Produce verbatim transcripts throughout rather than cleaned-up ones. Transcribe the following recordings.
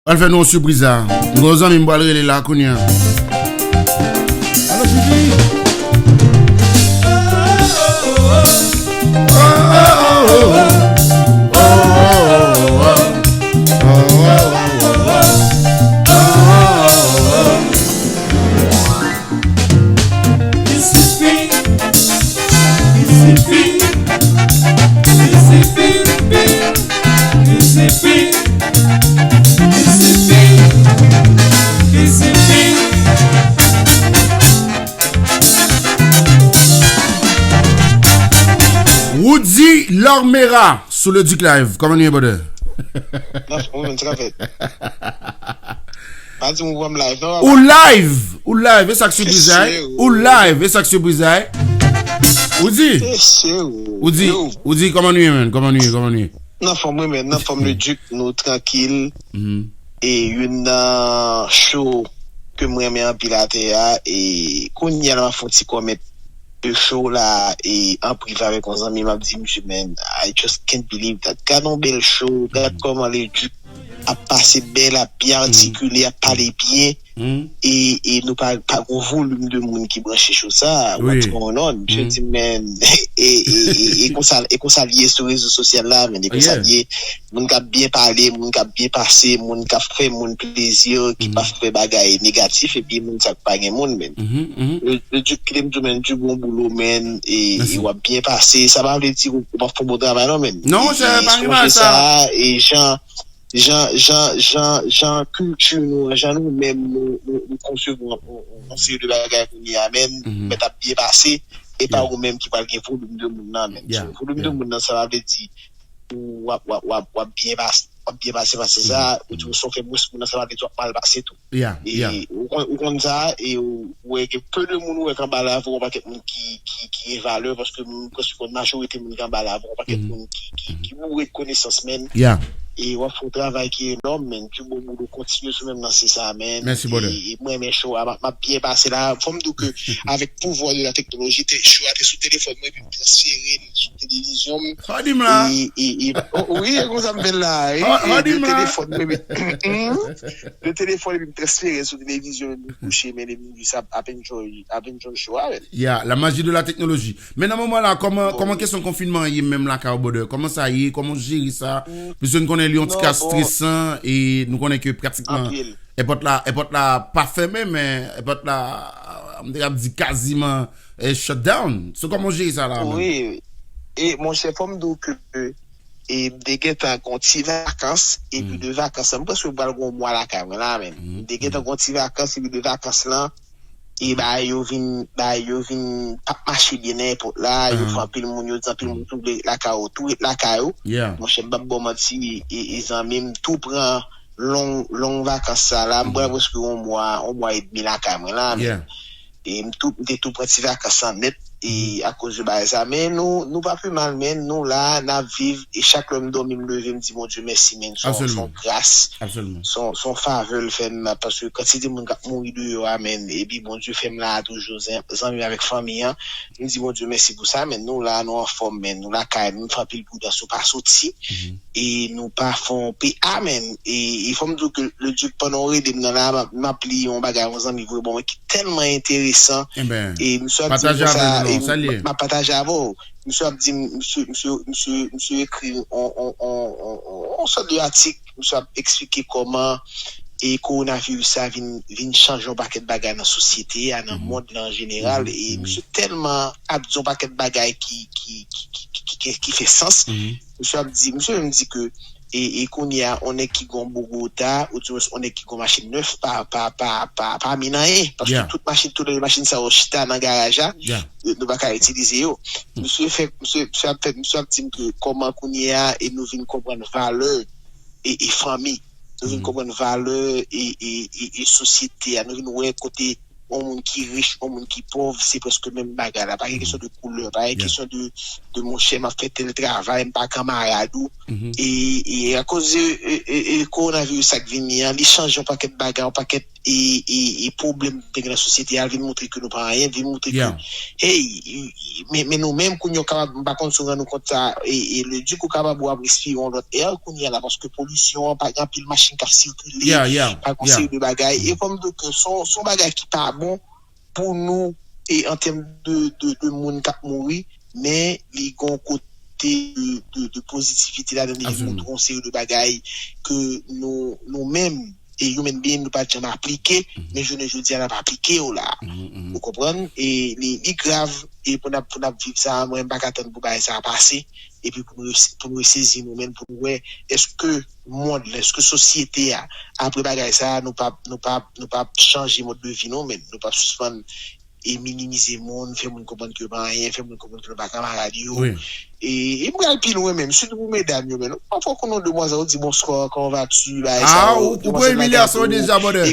Pral fè nou yon sipriz la. M gen yon zanmi m pral rele la kounye a. Alo, Fifi. Roody Larmera sou le Duc Live. Kòman nou ye, brother? Nan fòm, mwen menm, sa k ap fèt? Pa di m ou wè m live, non, papa. Ou live! Ou live! E sa k sipriz la, eh? Ou live! E sa k sipriz la, eh? Ou di? Ou di? Ou di, kòman nou ye, menn? Kòman nou ye? Kòman nou ye? Nan fòm, wi, men nan fòm, le Duc, nou trankil. E youn nan show ke m renmen anpil atè a, e kounye a la m ap fè yon ti kòmèt de show la, e an prive avèk yon zanmi, m ap di misye, "Man, I just can't believe that." Gad yon bèl show, gad kòman le Duc ap pase bèl, ap byen atikile, ap pale byen. E, e nou pa, pa gon volim de moun ki branche show sa. What's going on? Misye di, "Man," e, e, e, e konsa, e konsa l ye sou rezo sosyal la, men e konsa l ye. Moun k ap byen pale, moun k ap byen pase, moun k ap fè moun plezi, ki pa fè bagay negatif, epi moun sa k pa gen moun, men. Le, le Duc, kite m di w, men, du bon boulot, men, e, e w ap byen pase. Sa pa vle di ou, ou p ap fè bon travay, non, men. Non, monchè, pa gen bagay sa. E jan, jan, jan, jan, jan kilti nou an, jan nou menm nou, nou, nou konsevwa yon, yon, yon seri de bagay kounye a, men, mèt ap byen pase, e pa ou menm ki pral gen volim de moun nan, men. So, volim de moun nan, sa vle di, ou w ap, w ap, w ap, w ap byen pase, w ap byen pase, pase sa, ou di, si w fè mwens moun nan, sa vle di w ap mal pase tou. E ou konn, ou konn sa, e ou, ou wè gen pe de moun ou wè k anba la, ou wè yon pakèt moun ki, ki, ki gen valè, paske m prèske konn majorite moun ki anba la, ou wè yon pakèt moun ki, ki, ki boure de konesans, men. E w ap fè yon travay ki enòm, men. Du bon boulot, kontinye sou menm lansè sa, men. Mèsi, brother. E, e mwen, men show a, m ap, m ap byen pase la. Fò m di w ke avèk pouvwa de la teknoloji, te, show a te sou telefòn mwen, epi m transfere l sou televizyon m. Hò di m la. E, e, e, o, wi, e konsa m fè l la. E, e, de telefòn mwen, epi de telefòn, epi m transfere l sou televizyon, epi m kouche, men epi m di sa ap enjoy, ap enjoy show a, men. Yeah, la magie de la technologie. Men nan moman la, kòman, kòman kesyon konfinman an ye menm lakay ou, brother? Kòman sa ye? Kòman w jere sa? Piske n konnen li yon ti ka stresan e nou konnen ke pratikman èpòt la, èpòt la pa fèmen, men èpòt la, m te kab di kaziman, eh, shut down. So, kòman w jere sa la menm? Wi. E, monchè, fò m di w ke, e, m te gentan gon ti vakans, epi de vakans lan, m prèske pral gon mwa lakay mwen la menm. M te gentan gon ti vakans, epi de vakans lan, e bagay yo vin, bagay yo vin p ap mache byen nan èpòt la, yo fè anpil moun, yo di anpil moun tou vle ret lakay ou, tou ret lakay ou. Monchè, m p ap ba w manti, e, e zanmi m, tou pran long, long vakans sa la, m pran prèske yon mwa, yon mwa edmi lakay mwen la, men. E m tou, m te tou pran ti vakans lan nèt, e akoz de bagay sa. Men nou, nou pa pi mal, men nou la, n ap viv, e chak lè m dòmi, m leve, m di Bondye mèsi, men se yon, se yon gras, se yon, se yon favè l fè m, paske kantite moun k ap mouri deyò a, men, epi Bondye fè m la a toujou, zan-, zanmi avèk fanmi an, m di Bondye mèsi pou sa, men nou la, nou anfòm, men nou lakay nou, m fè anpil pridans, nou pa soti, e nou pa fè yon pe, amèn, e, e fò m di w ke le Duc, pandan w rele m nan la, m ap, m ap li yon bagay yon zanmi voye ban mwen ki tèlman enteresan. E misye ap di m konsa, e m ap pataje avè w. Misye ap di m, misye, misye, misye, misye ekri yon, yon, yon, yon, yon sòt de atik, misye ap eksplike kòman e kowonaviris sa vin, vin chanje yon pakèt bagay nan sosyete a, nan mond lan an jeneral, e misye tèlman ap di yon pakèt bagay ki, ki, ki, ki, ki, ki, ki fè sans. Misye ap di, misye menm di ke, e, e kounye a, yon nèg ki gon Bogota, oudimwens yon nèg ki gon machin nèf, pa, pa, pa, pa, pa mi nanyen. Paske tout machin, tout lè machin sa yo chita nan garaj la, yo, nou pa ka itilize yo. Misye fè, misye, misye ap fè, misye ap di m ke kòman kounye a, e nou vin konprann valè, e, e fanmi. Nou vin konprann valè, e, e, e, e sosyete a. Nou vin wè kote yon moun ki rich, yon moun ki pòv, se prèske menm bagay la. Pa gen kesyon de koulè, pa gen kesyon de, de monchè, m ap fè tèl travay, m pa kanmarad ou. E, e akoz de, e, e, e kowonaviris sa k vini an, li chanje yon pakèt bagay, yon pakèt e, e, e pwoblèm nou te gen nan sosyete a, vin montre ke nou pa anyen, vin montre ke, hey, men, men nou menm, kounye a, w kapab, m pa konn si w rann ou kont sa, e, e le Duc, ou kapab w ap respire yon lòt è, kounye a la, paske polisyon an, pa gen anpil machin k ap sikile, pa gen yon seri de bagay. E kòm di ke se yon, se yon bagay ki pa bon, pou nou, e an tèm de, de, de moun k ap mouri, men li gen yon kote de, de, de pozitivite ladan li, li montre yon seri de bagay ke nou, nou menm, e human being, nou pa t janm aplike, men jounen jodi a, n ap aplike yo la. Ou konprann? E li, li grav, e pou n ap, pou n ap viv sa, mwen, m pa ka tann pou bagay sa a pase, epi pou nou, pou nou resezi nou menm, pou nou wè, èske mond, èske sosyete a, apre bagay sa a, nou p ap, nou p ap, nou p ap chanje mòd de vi nou, men nou p ap sispann e minimize moun, fè moun konprann ke yo pa anyen, fè moun konprann ke yo pa kanmarad yo. E, e m pral pi lwen menm, sitou pou medam yo menm. Pafwa, ou konn yon demwazèl, ou di, "Bonsoir, comment vas-tu?" Bagay sa yo, ou pran imilyasyon deja, brother.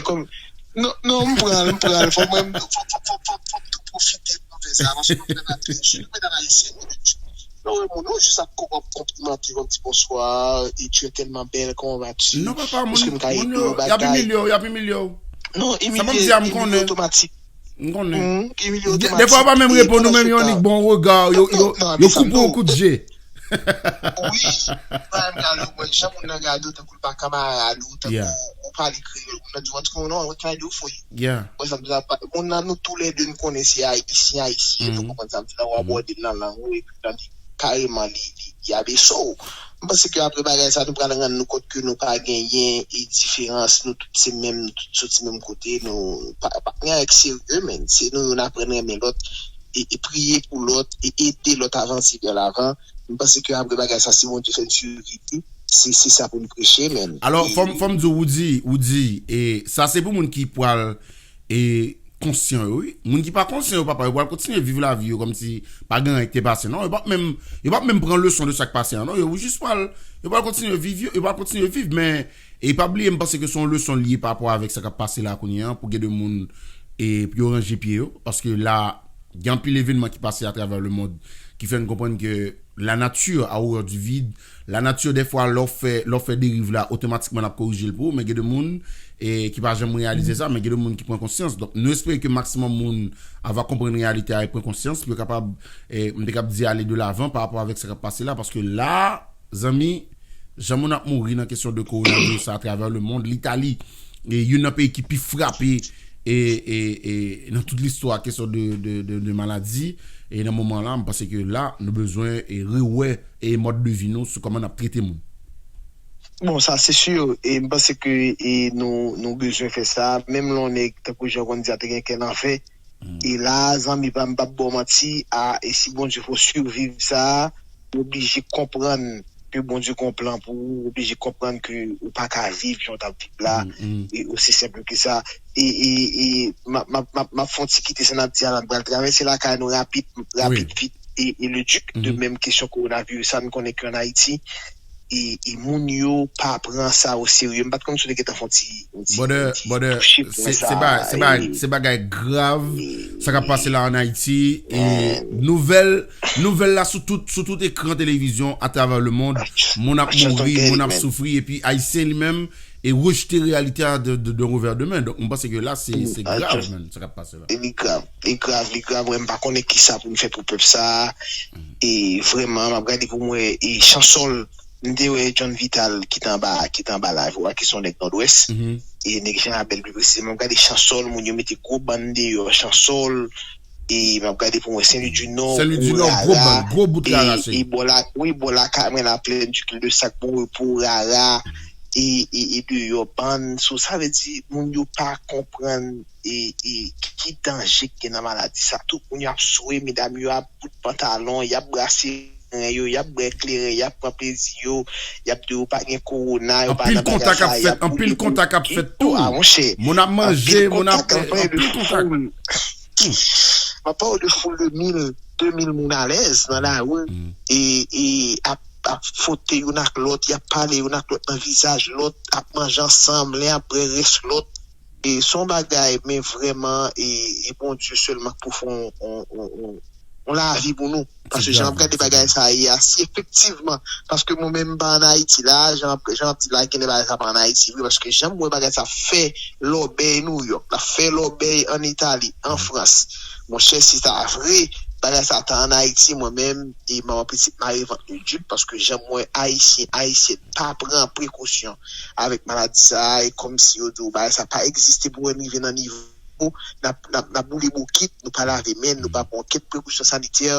Non, non, m pran l, m pran l. Fò mwen, fò, fò, fò, fò, fò m tou pwofite pou m fè sa, paske mwen menm ap, sitou medam ayisyèn, yo, yo, yo, yo jis ap konplimante, yo ap di, "Bonsoir, et tu es tellement belle, comment vas-tu?" Non, papa, moun, moun yo, y ap imilye w, y ap imilye w. Non, imilye, imilye otomatik. M konnen. Gen, defwa yo pa menm reponn ou, menm yon nik bon rega, yo, yo, yo koupe yon kout je. Wi, pa menm gade w, mwen, jan moun nan gade w, tankou l pa kanmarad ou, tankou ou pale kreyòl, moun nan di w, antouka, non, ou tande w fò. Mwen, sa m di la, moun nan, nou toulède, n konnen se ayisyen, ayisyen, nou konprann sa m di la, w abòde l nan lang ou, epi tande kareman li, li, li abese w. M panse ke apre bagay sa, nou pral rann nou kont ke nou pa genyen e diferans, nou tout se menm, nou tout soti menm kote, nou pa, pa gen anyen k serye, men se nou youn aprann renmen lòt, e, e priye pou lòt, e ede lòt avanse vè lavan. M panse ke apre bagay sa, si Bondye fè n sivivre, se, se sa pou n preche, men. Alò, fò m, fò m di w, ou di, ou di, e sa se pou moun ki pral e konsyan yo, wi. Moun ki pa konsyan yo, papa, yo pral kontinye viv lavi yo kòmsi pa gen anyen ki te pase, non. Yo p ap menm, yo p ap menm pran leson de sa k pase an, non. Yo jis pral, yo pral kontinye viv, yo, yo pral kontinye viv, men, e pa bliye, m panse ke se yon leson l ye pa rapò avèk sa k ap pase la kounye a, pou gen de moun, e pou yo ranje pye yo, paske la, gen anpil evènman ki pase atravè lemonn ki fè n konprann ke la nature a horreur du vide. La nature, dèfwa, lè w fè, lè w fè deriv la, otomatikman, l ap korije l pou ou. Men gen de moun, e, ki pa janm reyalize sa, men gen de moun ki pran konsyans. Donk, nou espere ke maksimòm moun ava konprann reyalite a e pran konsyans, pou yo kapab, e, m te kab di, ale de lavan pa rapò avèk sa k ap pase la. Paske la, zanmi, jan moun ap mouri nan kesyon de kowonaviris la atravè lemonn, Litali, e youn nan peyi ki pi frape e, e, e nan tout listwa kesyon de, de, de, de maladi, e nan moman la, m panse ke la, nou bezwen e rewè e mòd de vi nou sou kòman n ap trete moun. Bon, sa se si, e m panse ke e nou, nou bezwen fè sa, menm lè yon nèg, tankou jan w konn di a, te gen kè nan fè, e la, zanmi pa m, m p ap ba w manti, a, e si Bondye fè w siviv sa, ou oblije konprann ke Bondye gen yon plan pou ou, ou oblije konprann ke ou pa ka viv jan w t ap viv la, e osi senp ke sa. E, e, e, m ap, m ap, m ap, m ap fè yon ti kite sa n ap di a la, n pral travèse lakay nou rapid, rapid, vit, e, e le Duc, de menm kesyon kowonaviris sa, nou konnen ke ann Ayiti, e, e moun yo pa pran sa o serye. M pa t konn si w te gentan fè yon ti, yon ti, yon ti touche pwen sa. Se bagay grav, sa k ap pase la ann Ayiti. E nouvèl, nouvèl la sou tout, sou tout ekran televizyon atravè lemonn. Moun ap mouri, moun ap soufri, epi Ayisyen li menm, e rejte reyalite a de, de, de revè de men. Donk, m panse ke la, se, se grav, man, sa k ap pase la. Li grav, li grav, li grav. Mwen, m pa konnen kisa pou m fè pou pèp sa. E vrèman, m ap gade pou m wè, e chansol, m te wè John Vital ki te anba, ki te anba live ou a, ki se yon nèg Nòdwès. E nèg Jan Abèl, pi presizeman, m gade chansol, moun yo mete gwo bann deyò chansol. E m ap gade pou m wè Sen Lwi di Nò, gwo rara. E, e bò la, wi, bò lakay mwen, Laplèn, Dikil de Sak, Bon Repo, rara, e, e, e deyò bann. So, sa vle di, moun yo pa konprann, e, e ki danje ki gen nan maladi sa. Tout moun yo ap swe, medam yo ap bout pantalon, y ap brase ren yo, y ap bwè kleren, y ap pran plezi yo, y ap di yo pa gen kowona, yo pa nan bagay sa, y ap boule boule. Anpil kontak ap fèt tou. A, monchè. Moun ap manje, moun ap, anpil kontak. M ap pale de foul de mil, de mil moun alèz nan lari, e, e ap, ap fwote youn ak lòt, y ap pale youn ak lòt nan vizaj lòt, ap manje ansanm, len ap bwè rès lòt. E se yon bagay, men vrèman, e, e Bondye sèlman k pou fè yon, yon, yon, yon, yon lavi pou nou. Paske jan m ap gade bagay sa ye a, si efektivman, paske mwen menm m pa ann Ayiti la, jan m ap, jan m ap di la, gen de bagay sa pa ann Ayiti vre, paske jan m wè bagay sa fè lòbèy Nouyòk, l ap fè lòbèy ann Itali, an Frans. Monchè, si ta vre, bagay sa ta ann Ayiti, mwen menm, e manman pitit m a revant le duc, paske jan m wè Ayisyen, Ayisyèn pa pran prekosyon avèk maladi sa a, e kòmsi yo di w bagay sa pa egziste pou wè n rive nan nivo n ap, n ap, n ap boule bokit, nou pa lave men n, nou pa pran okenn prekosyon sanitè,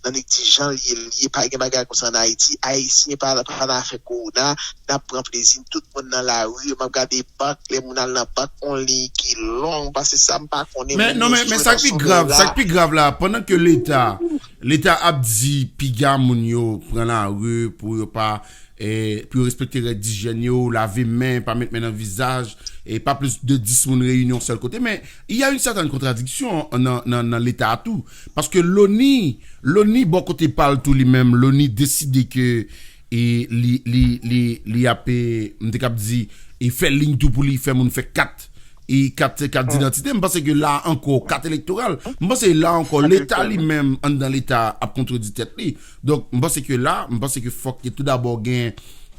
nan nèg di jan l ye, l ye, pa gen bagay konsa ann Ayiti, Ayisyen pa, pa nan afè kowona, n ap pran plezi n, tout moun nan lari, m ap gade bank, lè moun al nan bank, on liy ki long, pase sa m pa konnen, men, non, men, men sa k pi grav, sa k pi grav la, pandan ke Leta, Leta ap di piga moun yo pran lari pou yo pa e, pou yo respekte règ dijyèn yo, lave men, pa met men nan vizaj, e pa plis de dis moun reyini yon sèl kote. Men, il y a une certaine contradiction nan, nan, nan Leta a tou. Paske Loni, Loni, bò kote pa l tou li menm, Loni deside ke e, li, li, li, li ap, e, m te kab di, e fè liy tou pou li, fè moun fè kat e kat, kat didantite. M panse ke la ankò, kat elektoral. M panse la ankò, Leta li menm, anndan Leta, ap kontredi tèt li. Donk, m panse ke la, m panse ke fòk ke toudabò gen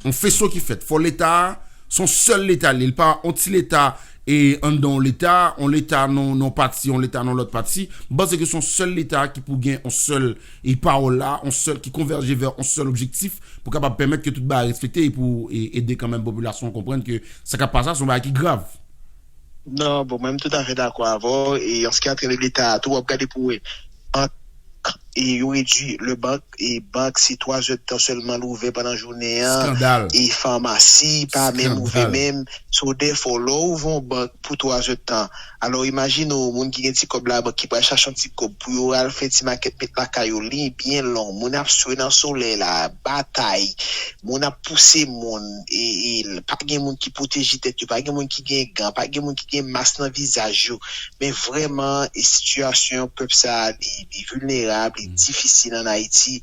yon feso ki fèt. Fò Leta a, se yon sèl Leta li. Li pa yon ti Leta e anndan yon Leta, yon Leta nan yon pati, yon Leta nan lòt pati. M panse ke se yon sèl Leta ki pou gen yon sèl e pawòl la, yon sèl ki konvèje vè yon sèl objektif pou kapab pèmèt ke tout bagay respekte e pou e, ede kanmenm popilasyon an konprann ke sa k ap pase a se yon bagay ki grav. Non, bon, mwen m toutafè dakò avè w. E an se ki a tren de Leta a tou, w ap gade pou wè. Ant, e yo redui le bank, e bank se twa zè d tan sèlman l ouvè pandan jounen an. Skandal. E famasi pa menm ouvè menm. So, dèfò, lè w ouvè yon bank pou twa zè d tan, alò imajine w, moun ki gen ti kòb labank ki pral chache yon ti kòb pou yo al fè ti makèt met lakay yo, liy byen long, moun ap swe nan solèy la, batay, moun ap pouse moun, e, e pa gen moun ki pwoteje tèt yo, pa gen moun ki gen gan, pa gen moun ki gen mas nan vizaj yo. Men vrèman, e sitiyasyon pèp sa a, li, li vilnerab, li difisil ann Ayiti.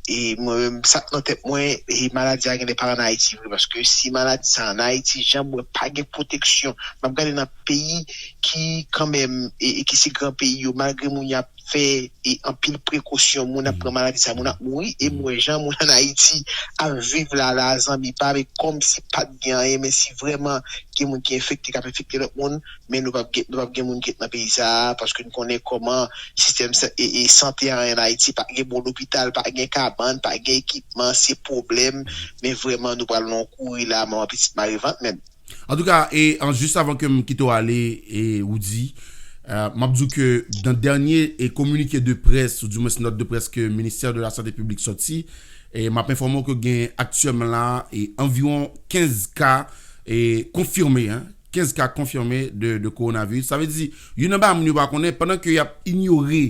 E mwen menm, sa k nan tèt mwen, e maladi a genlè pa ann Ayiti vre, paske si maladi sa ann Ayiti, jan m wè pa gen pwoteksyon, m ap gade nan peyi ki kanmenm, e, e ki se gran peyi yo, malgre moun y ap fè e anpil prekosyon, moun ap pran maladi sa, moun ap mouri, e m wè jan moun ann Ayiti ap viv la, la, zanmi pa, men kòmsi pa t gen anyen, men si vrèman gen moun ki enfekte, k ap enfekte lòt moun, men nou p ap gen, nou p ap gen moun ki ret nan peyi sa a, paske n konnen kòman sistèm sa, e, e sante a ann Ayiti, pa gen bon lopital, pa gen kabann, pa gen ekipman, se pwoblèm, men vrèman nou pral nan yon kouri la, manman pitit mare vant menm. Antouka, e an, jis avan ke m kite w ale, e Roody, e, m ap di w ke nan dènye e kominike de près, ou dimwens nòt de près ke Ministè de la Sante Piblik sòti, e m ap enfòme w ke gen aktyèlman la e anviwon kenz ka e konfime, en, kenz ka konfime de, de kowonaviris. Sa vle di, youn nan bagay moun yo pa konnen, pandan ke y ap inyore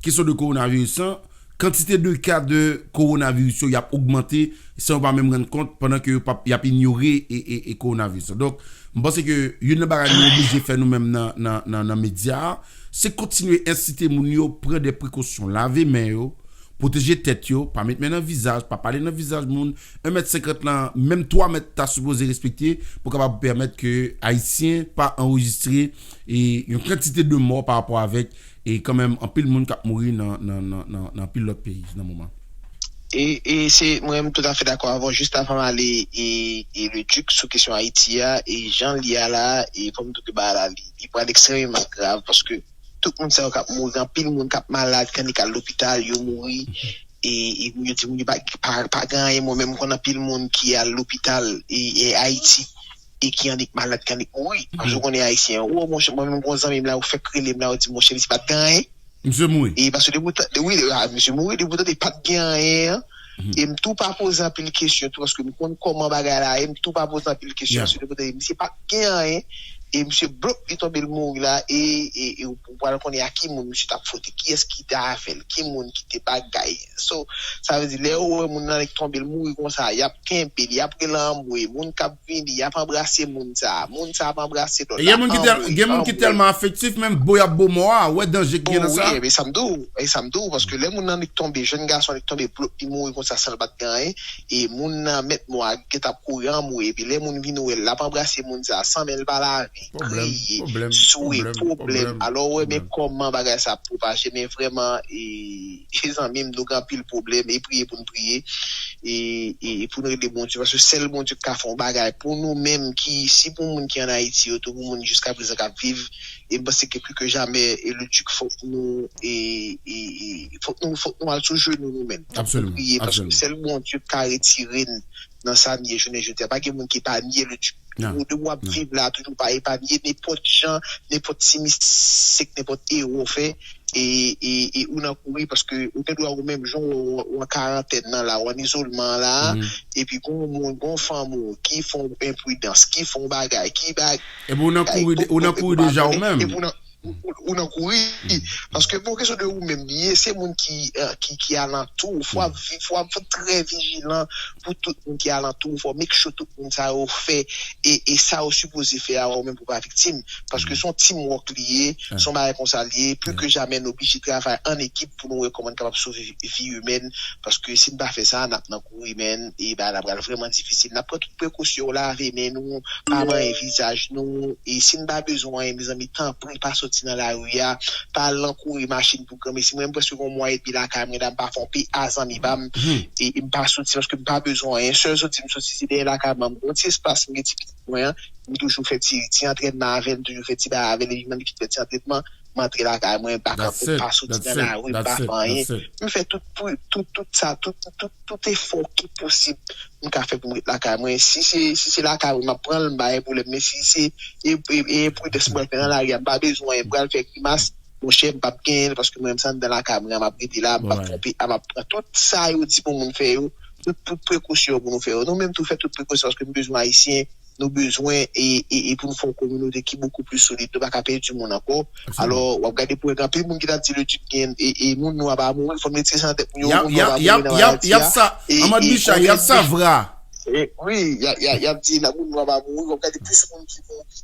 kesyon de kowonaviris lan, kantite de ka de kowonaviris yo y ap ogmante san yo pa menm rann kont pandan ke yo p ap, y ap inyore e, e, e kowonaviris lan. Donk, m panse ke youn nan bagay nou oblije fè nou menm nan, nan, nan, nan medya a, se kontinye ensite moun yo pran de prekosyon, lave men yo, pwoteje tèt yo, pa met men nan vizaj, pa pale nan vizaj moun, en mèt senkant lan, menm twa mèt ta sipoze respekte pou kapab pèmèt ke Ayisyen pa anrejistre e yon kantite de mò pa rapò avèk e kanmenm anpil moun k ap mouri nan, nan, nan, nan, nan anpil lòt peyi nan moman. E, e se, mwen menm toutafè dakò avè w. Jis avan m ale e, e le Duc sou kesyon Ayiti a, e jan l ye a la, e fò m di w ke bagay la, li, li pral ekstrèmeman grav, paske tout moun sa yo k ap mouri, anpil moun k ap malad, k annik al lopital, yo mouri. E, e yo di moun yo pa, pa, pa gen anyen. Mwen menm, m konn anpil moun ki al lopital e, e Ayiti, e ki annik malad, ki annik mouri. Paske w konnen Ayisyen, o, monchè, mwen menm, gon zanmi m la, ou fèk rele m la, ou di, monchè, misye pa t gen anyen. Misye mouri. E paske depi w tande, wi, a, misye mouri, depi w tande pa t gen anyen an. E m tou pa poze anpil kesyon tou, paske m konn kòman bagay la ye, m tou pa poze anpil kesyon, paske depi w tande misye pa t gen anyen, e misye blop, li tonbe, l mouri la, e, e, e ou pral konnen a ki moun misye t ap fwote, kiyès ki te avè l, ki moun ki te bagay. So, Sa vle di, lè yo wè moun nan annik tonbe, l mouri konsa, y ap kenbe l, y ap rele anmwe, moun k ap vini, y ap anbrase moun sa, moun sa ap anbrase lòt la, anmwe, anmwe. Gen moun ki tèlman afektif, menm bo y ap bo mò a, ou wè danje ki gen nan sa? Wi, e sa m di w, e sa m di w, paske lè moun nan annik tonbe, jèn gason annik tonbe, plop, li mouri konsa san l pa t gen anyen, e moun nan mèt mò a gentan ap kouri anmwe, epi lè moun vin wè l, l ap anbrase moun sa, san men l pa lave, kriye, swe, pwoblèm. Alò, ou wè, men kòman bagay sa ap pwopaje, men vrèman, e, e zanmi m, nou gen anpil pwoblèm, e priye pou n priye, e, e, e pou n rele Bondye, paske sèl Bondye k ka fè yon bagay pou nou menm, ki, si pou moun ki ann Ayiti yo, tou pou moun jiskaprezan k ap viv, e m panse ke pli ke jamè, e Leduc, fòk nou, e, e, e, fòk nou, fòk nou al sou jenou nou menm. Fòk nou priye, paske sèl Bondye k ka retire n nan sa n ye jounen jodi a. Pa gen moun ki epanye Leduc. Ou, w ap viv la, toujou pa epanye, nenpòt jan, nenpòt ti mistik, nenpòt erè w fè, e, e, e ou nan kouri, paske ou gen dwa ou menm jan ou, ou an karantèn nan la, ou an izolman la, epi gon moun, gon fanm ou ki fè yon enpridans, ki fè yon bagay, ki bagay, epi ou nan kouri, ou nan kouri deja ou menm. Epi ou nan, ou, ou nan kouri. Paske pou kesyon de ou menm li ye, se moun ki, eh, ki, ki alantou w. Fò w ap viv, fò w ap trè vijilan pou tout moun ki alantou w. Fò w make sure tout moun sa yo fè e, e sa yo sipoze fè a, ou menm pou w pa viktim. Paske se yon teamwork li ye, se yon bagay konsa li ye. Pli ke jamè, nou oblije travay an ekip pou nou wè kòman n kapab sove vi, vi imèn. Paske si n pa fè sa, n ap nan kouri, men, e bagay la pral vrèman difisil. N ap pran tout prekosyon, lave men nou, pa manyen vizaj nou, e si n pa bezwen anyen, mezanmi, tanpri, pa soti nan lari a, pa al nan kouri machin pou granmesi. Mwen, m prèske gen yon mwa edmi lakay mwen la, m pa fè yon P A zanmi pa m, e, e m pa soti paske m pa bezwen anyen. Sèl soti m soti, se dèyè lakay mwen. M gen yon ti espas, m gen ti pitit mwen an, m toujou fè ti, ti antrènman avè l, m toujou fè ti bagay avè l, epi m annik fè ti antrènman, m antre lakay mwen, m pa kanpe, m pa soti nan lari, m pa fè anyen. M fè tout, tout, tout sa, tout, tout, tout efò ki posib m ka fè pou m ret lakay mwen. Si se, si se lakay mwen m ap pran l, m pa gen pwoblèm. Men si se e, e, e enpridans m pral fè nan lari a, m pa bezwen anyen, m pral fè grimas, monchè, m p ap genyen l, paske mwen menm se anndan lakay mwen an m ap rete la, m p ap fè yon P A, m ap pran tout sa yo di pou moun fè yo, tout, tout prekosyon pou nou fè yo. Nou menm tou fè tout prekosyon, paske m bezwen Ayisyen, nou bezwen e, e, e pou n fè yon kominote ki bokou pli solid. Nou pa ka pèdi moun ankò. Alò, w ap gade pou wè gen anpil moun ki t ap di Leduc gen, e, e moun nwa pa mouri, fò n retire sa nan tèt moun yo, moun nwa pa mouri nan maladi a. E, e, y ap sa vra. E, wi, y a, y a, y ap di la moun nwa pa mouri, w ap gade plis moun ki mouri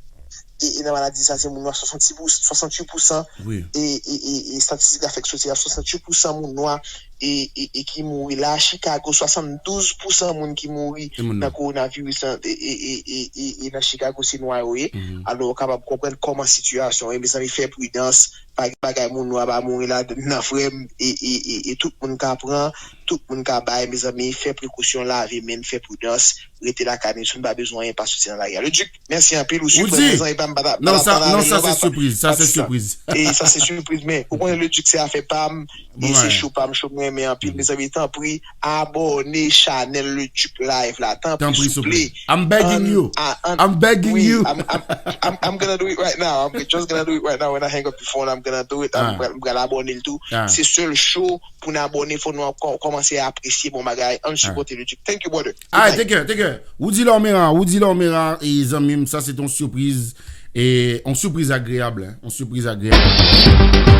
e, e nan maladi sa, se moun nwa, swasanntuit pou, swasanntuit pousan. E, e, e, e estatistik la fèk soti a, swasanntuit pousan moun nwa e, e, e ki mouri la. Chicago, swasanndouz pousan moun ki mouri nan kowonaviris lan, e, e, e nan Chicago, se nwa yo ye. Alò, w kapab konprann kòman sitiyasyon ye. Mezanmi, fè pridans. Pa gen bagay moun nwa pa mouri ladan l nan, frè m. E, e, e, e tout moun ka pran, tout moun ka bay, mezanmi, fè prekosyon, lave men n, fè pridans, rete lakay nou, si nou pa bezwen anyen, pa soti nan lari a. Leduc, mèsi anpil, ou siprann mwen, zanmi pa m, pa ta, pa ta pale avè l non, papa. Non, sa se sipriz, sa se sipriz. E sa se sipriz, men ou konnen Leduc se afè pa m, e se cho pa m, cho m renmen anpil, mezanmi, tanpri, abòne chanèl Leduc Live la, tanpri, souple. I'm begging you. I'm begging you. I'm, I'm, I'm, I'm gonna do it right now. I'm just gonna do it right now when I hang up the phone. I'm gonna do it. I'm, I'm gonna abòne l tou. Se sèl cho pou n abòne, fò nou kò-, kòmanse apresye bon bagay. Ann sipòte Leduc. Thank you, brother. Alright, take care, take care. Woody Lormeran, Woody Lormeran, e zanmi m, sa se te yon sipriz, e yon sipriz agreyab, hein, yon sipriz agreyab.